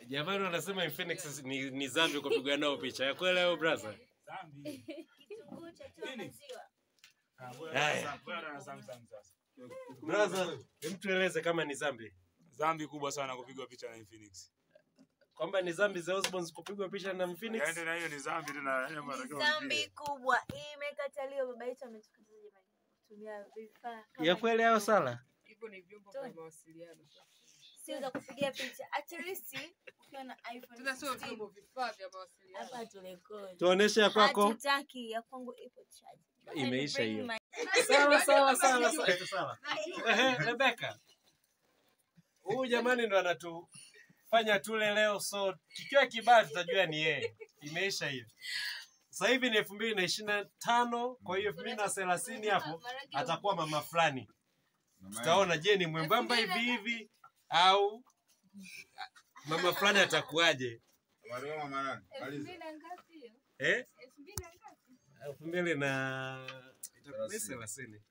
Jamani wanasema Infinix ni zambi kupigwa nao picha. Ya kweli au brother? Zambi. Kitunguu cha toa maziwa. Haya. Brother, hem tueleze kama ni zambi. Zambi kubwa sana kupigwa picha na Infinix. Kwamba ni zambi za Osborne kupigwa picha na Infinix? Yaani tena hiyo ni zambi tena. Ni zambi kubwa. Imekataliwa, baba yetu ametukataza jamani. Kutumia vifaa. Ya kweli au sala? Hivyo ni vyombo vya mawasiliano. Sio za kupigia picha. At least ukiwa na iPhone. Tena sio vyombo, vifaa vya mawasiliano. Hapa turekodi. Tuoneshe ya kwako. Hatutaki, ya kwangu ipo charge. Imeisha hiyo. Sawa sawa sawa sawa. Ehe, Rebecca. Huyu jamani ndo anatufanya tule leo, so kikiwa kibaya tutajua ni yeye. Imeisha hiyo. Sasa hivi ni 2025, kwa hiyo 2030 hapo atakuwa mama fulani. Tutaona je ni mwembamba hivi hivi au mama fulani atakuaje? Eh? 2030.